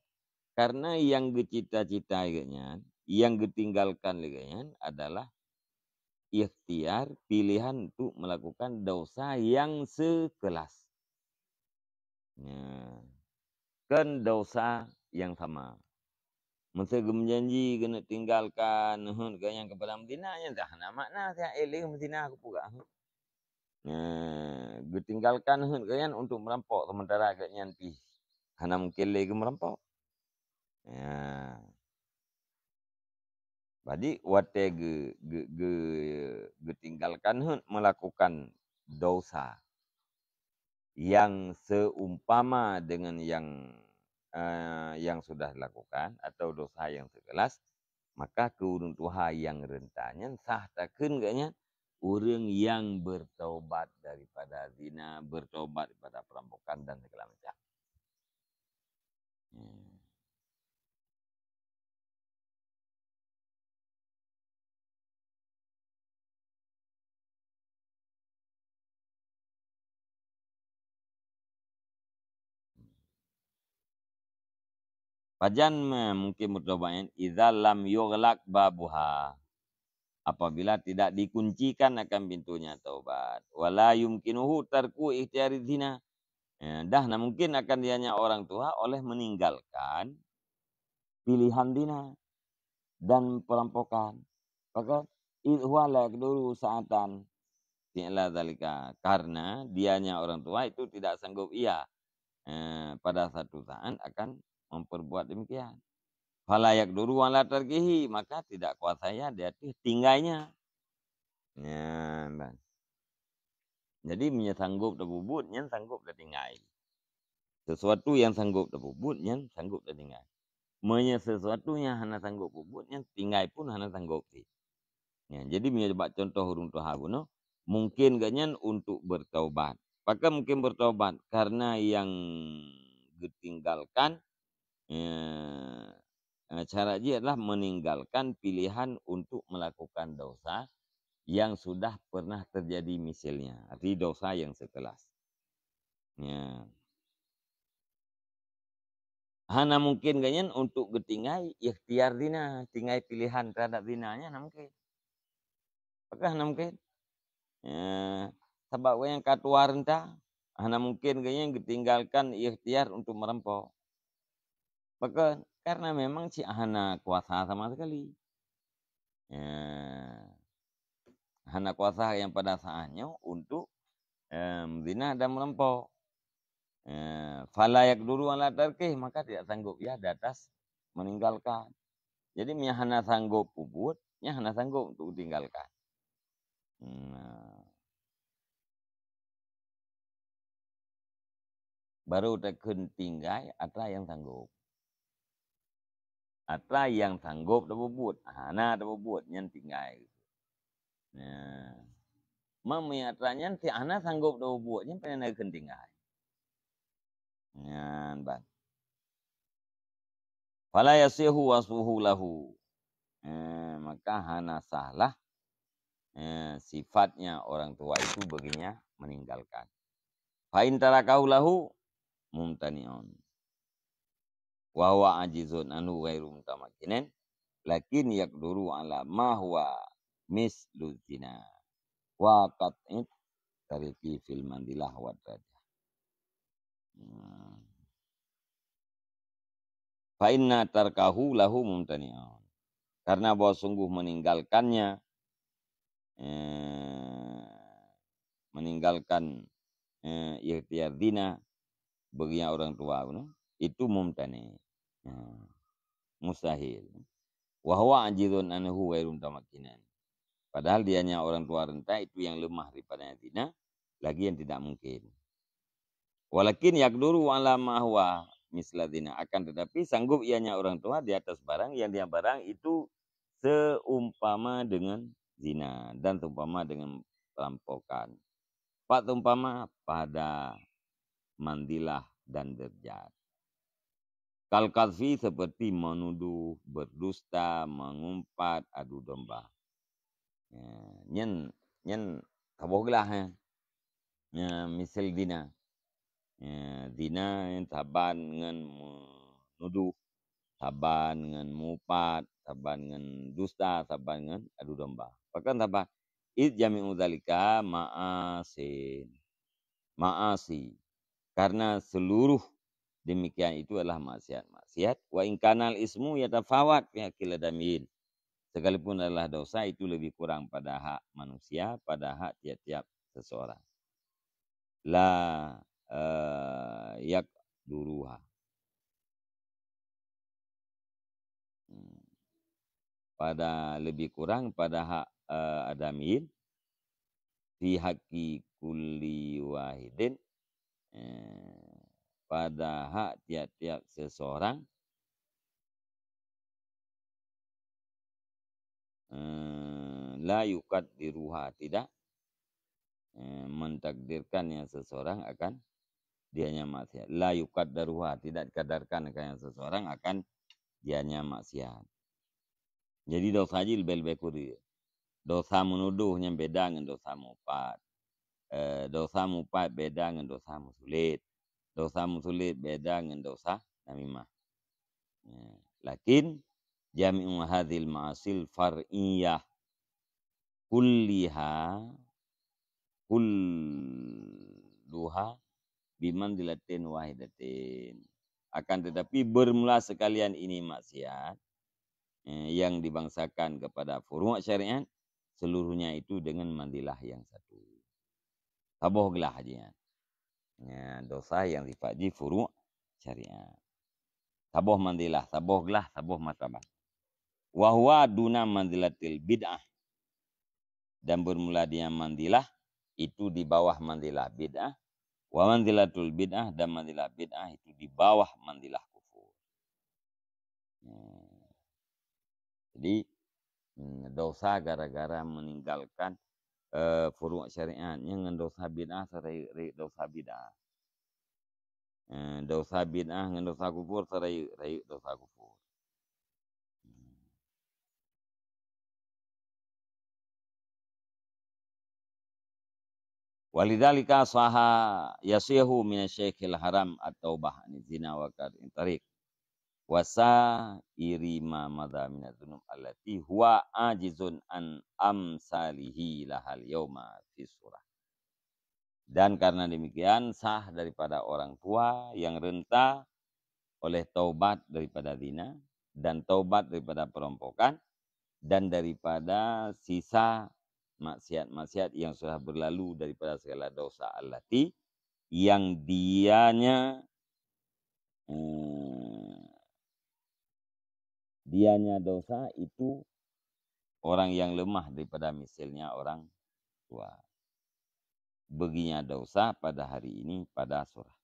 Karena nyang geucita-cita lé gobnyan, nyang geutinggalkan lé gobnyan adalah ikhtiar, pilihan untuk melakukan dosa yang sekelas. Ya. Kon dosa nyang sama. Meusé geumeujanji keuneuk tinggalkan neuheun gobnyan keupada meuzina, nyan dah hana makna siat éh lé meuzina keupeugah. Nah, geutinggalkan neuheun gobnyan untuk meurampok, sementara gobnyan pih hana mungken lé geumeurampok. Ya. Jadi, watée geu-, geu-, geu-, geutinggalkan neuheun melakukan dosa yang seumpama dengan yang, eh, yang sudah dilakukan atau dosa yang sekelas, maka keu ureuëng tuha nyang renta nyan sah takheun gobnyan ureuëng nyang bertobat daripada zina, bertobat daripada perampokan dan segala macam. Hmm. Pajan me-, mungken meutobat nyan, "Idza lam yughlaq babuha." Apabila tidak dikuncikan akan pintunya taubat. "Wa la yumkinuhu tarku ikhtiyari zina." Ya, dah hana mungken akan dianya orang tuha oleh meninggalkan pilihan zina dan perampokan. Pakon? "Idz huwa la yaqdiru sa'atan fi'la dzalika." Karena dianya orang tuha itu tidak sanggup ia, eh, pada satu saat akan memperbuat demikian. "Fala yaqdiru ala tarkihi," maka tidak kuasa ia di atas tinggainya. Nyan, ban. Jadi, meunyoe sanggup tapeubuet, nyan sanggup tatinggai. Sesuatu yang sanggup tapeubuet, nyan sanggup tatinggai. Meunyoe sesuatu nyang hana sanggup peubuet, nyan tinggai pun hana sanggup cit. Ya, jadi meunyoe bak contoh ureuëng tuha bunoe, mungken gobnyan untuk bertaubat. Pakon mungken bertaubat? Karena yang geutinggalkan, ya, eh, cara jih adalah meninggalkan pilihan untuk melakukan dosa yang sudah pernah terjadi misilnya, arti dosa yang sekelas. Ya. Hana mungken gobnyan untuk geutinggai ikhtiar zina, tinggai pilihan terhadap zina nyan hana mungken. Pakon hana mungken? Ya, sabab gobnyan ka tuha renta, hana mungken gobnyan geutinggalkan ikhtiar untuk meurampok. Pakon? Karena memang cit hana kuasa sama sekali. Ya. Hana kuasa nyang pada saat nyoe untuk, em, zina dan meurampok. Eh, "Fala yaqdiru ala tarkih," maka tidak sanggup ia di atas meninggalkan. Jadi, meunyo hana sanggup peubuet, nyan hana sanggup untuk tinggalkan. Nah. Baru takheun tinggai atra nyang sanggup. Atra nyang sanggup tapeubuet, hana tapeubuet, nyan tinggai. Nah. Meunyo atra nyan si hana sanggup tapeubuet, nyan pane nakheun tinggai. Nyan ban. "Fala yasihu wasfuhu lahu." Eh, maka hana sahlah, eh, sifatnya orang tua itu baginya meninggalkan. "Fa in tarakahu lahu mumtani'un. Wa huwa ajizun anhu ghairu mutamakkinin, lakin yaqduru ala ma huwa mislu zina. Wa qat'it tariki fil manzilah wa darajah." Hmm. "Fa inna tarkahu lahu mumtani'un." Karena bahwa sungguh meninggalkannya, eh, meninggalkan, eh, ikhtiar zina bagi orang tua, itu mumtani'. Nah, mustahil. "Wa huwa ajizun anhu ghairu mutamakkinin." Padahal dianya orang tua renta itu yang lemah daripada zina, lagi yang tidak mungkin. "Walakin yaqduru ala ma huwa misla zina." Akan tetapi sanggup ianya orang tua di atas barang yang dia barang itu seumpama dengan zina dan seumpama dengan perampokan. Pat seumpama pada manzilah dan derajat. Kal qadzfi, seperti menuduh, berdusta, mengumpat, adu domba. Ya, nyan, nyan saboh glah, ya. Ya, misal zina. Ya, zina nyan saban ngon menuduh, saban ngon meuupat, saban ngon dusta, saban ngon adu domba. Pakon saban? Id jami'u dzalika ma'asin. Ma'asi. Karena seluruh demikian itu adalah maksiat-maksiat. Wa in kanal ismu yatafawat fi haqqil adamiyin. Sekalipun adalah dosa, itu lebih kurang pada hak manusia, pada hak tiap-tiap seseorang. La, eh, yaqduruha. Hmm. Pada lebih kurang pada hak, eh, adamiyin, fi haqqi kulli wahidin, eh, pada hak tiap-tiap seseorang, eh, la yuqaddiruha, tidak, eh, mentakdirkannya seseorang akan dianya maksiat. La yuqaddaruha, tidak dikadarkan akan seseorang akan dianya maksiat. Jadi dosa jih leubeh-leubeh kureueng. Dosa menuduh nyan beda ngon dosa meuupat. Eh, dosa meuupat beda ngon dosa meusulet. Dosa meusulet beda ngon dosa namimah. Ya, lakin jami'u hadzil ma'asil far'iyah kulliha, kulluha bimanzilatin wahidatin. Akan tetapi bermula sekalian ini maksiat, eh, yang dibangsakan kepada furu' syariat, seluruhnya itu dengan manzilah yang satu. Saboh glah aja. Ya, dosa yang sifat jih furu' syariat. Saboh manzilah, saboh glah, saboh martabat. Wa huwa duna manzilatil bid'ah. Dan bermula dengan manzilah itu di bawah manzilah bid'ah. Wa manzilatul bid'ah, dan manzilah bid'ah itu di bawah manzilah kufur. Hmm. Jadi, hmm, dosa gara-gara meninggalkan, eh, furu' syariat, nyan ngon dosa bid'ah, serayeuk-rayeuk dosa bid'ah. Eh, dosa bid'ah ngon dosa kufur, serayeuk-rayeuk dosa kufur. Hmm. Walidzalika saha yasihu minasy syaikhil haram at-taubah anizina wa qat'i tariq. Wa sa'iri ma madha minadz dzunub allati huwa ajizun an amsalihi lahal yauma fi surah. Dan karena demikian sah daripada orang tua yang renta oleh taubat daripada zina dan taubat daripada perampokan dan daripada sisa maksiat-maksiat yang sudah berlalu daripada segala dosa allati yang dianya, eh, dianya dosa itu orang yang lemah daripada misalnya orang tua. Beginya dosa pada hari ini pada surah.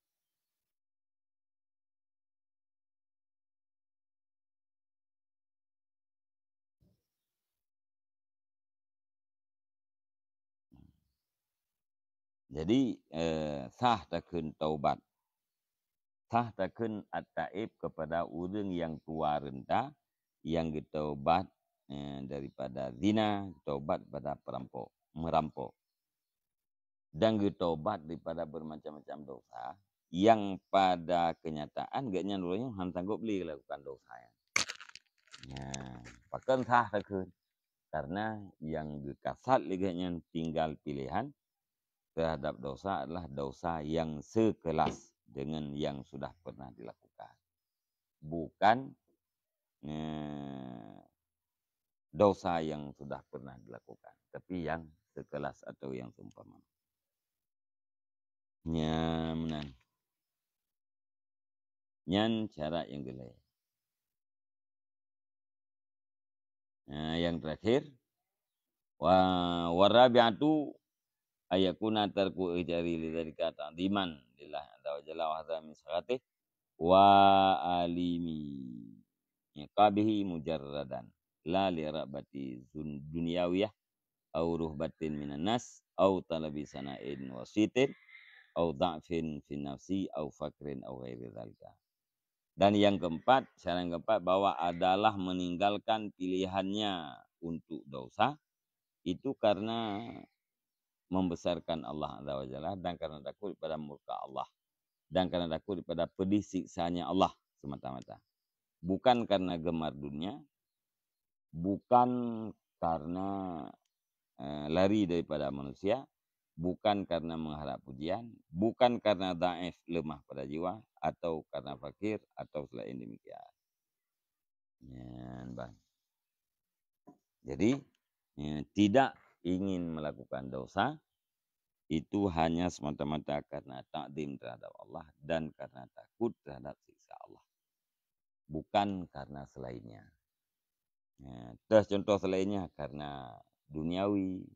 Jadi, eh, sah takheun taubat. Sah takheun at-taib kepada ureuëng nyang tuha renta, nyang geutaubat, eh, daripada zina, taubat pada perampok, merampok. Dan geutaubat daripada bermacam-macam dosa, nyang pada kenyataan gobnyan uroe nyoe hana sanggob lé lakukan dosa nyan. Nya, pakon sah takheun? Karena nyang geukasat lé gobnyan tinggal pilihan terhadap dosa adalah dosa yang sekelas dengan yang sudah pernah dilakukan. Bukan, eh, dosa yang sudah pernah dilakukan, tapi yang sekelas atau yang seumpama. Nya meunan. Nyan syarat nyang keulhèe. Nah, yang terakhir, wa, warabi'atu ayakuna tarku ijari lidzalika ta'dhiman lillahi azza wa jalla wa hadza min sakhatih wa alimi iqabihi mujarradan la li ragbati zun-, dunyawiyah au ruhbatin minan nas, au talabi sana'in wasitin, au dha'fin fin nafsi, au faqrin, au ghairi dzalika. Dan yang keempat, syarat yang keempat, bahwa adalah meninggalkan pilihannya untuk dosa, itu karena membesarkan Allah Azza wa Jalla dan karena takut pada murka Allah dan karena takut pada pedih siksanya Allah semata-mata. Bukan karena gemar dunia, bukan karena, eh, lari daripada manusia, bukan karena mengharap pujian, bukan karena dhaif, lemah pada jiwa, atau karena fakir, atau selain demikian. Nyan, ban. Jadi, eh, tidak ingin melakukan dosa, itu hanya semata-mata karena takzim terhadap Allah dan karena takut terhadap siksa Allah. Bukan karena selainnya. Ya, terus contoh selainnya karena duniawi,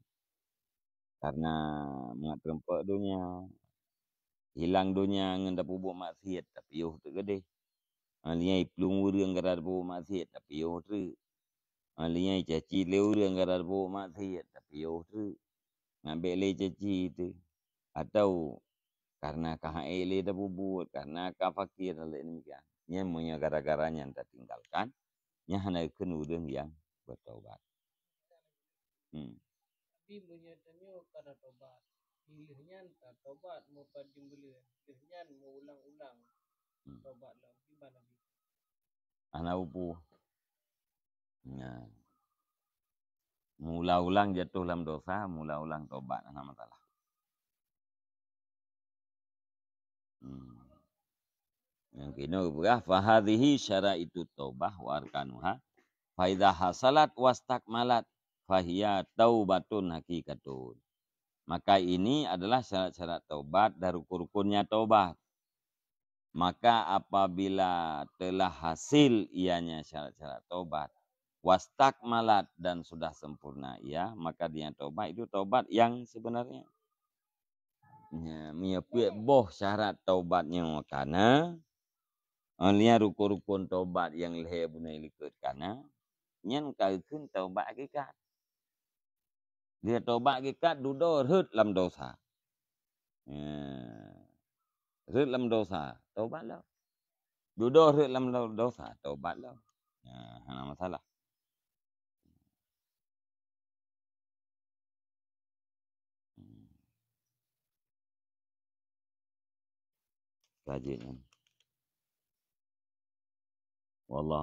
karena mangat teureumpok dunia, hilang dunia ngon tapeubuet maksiat, tapiôh teuk keudeh. Ha, lheueh nyan iplueng ureueng gara tapeubuet maksiat, tapiôh teuk. Ha, lheueh nyan icaci lé ureueng gara tapeubuet maksiat, tapiôh teuk. Nyan bèk lé icaci teuh. Atau karena ka han ék lé tapeubuet, karena ka fakir dan lain demikian. Nyan meunyoe gara-gara nyan tatinggalkan, nyan hana kheun ureueng nyang bertobat. Hmm. Tapi meunyoe tanyoe ka tatobat, lheueh nyan tatobat meupat jeumbeuleuen, lheueh nyan meuulang-ulang Hmm. tobat lom, kiban Nabi? Hana upu. Nah. Meuulang-ulang jatuh lam dosa, meuulang-ulang tobat, hana masalah. Hmm. Nyang keunoe geupeugah, "Fahadhihi syaraitu taubah wa arkanuha, fa idza hasalat wastakmalat, fahiya taubatun haqiqatun." Maka ini adalah syarat-syarat taubat dan rukun-rukunnya taubat. Maka apabila telah hasil ianya syarat-syarat taubat, wastakmalat, dan sudah sempurna ia, maka dia taubat itu taubat yang sebenarnya. Nya, meunyoe peuet boh syarat taubat nyoe kana, eh, lheueh nyan rukun-rukun taubat nyang lhèe bunoe likot kana, nyan ka geukheun taubat hakikat. Lheueh taubat hakikat dudoe rhot lam dosa. Ya. Rhot lam dosa, taubat lom. Dudoe rhot lam do-, dosa, taubat lom. Ya, hana masalah. Hmm. Ka jeuet nyan. Wallah.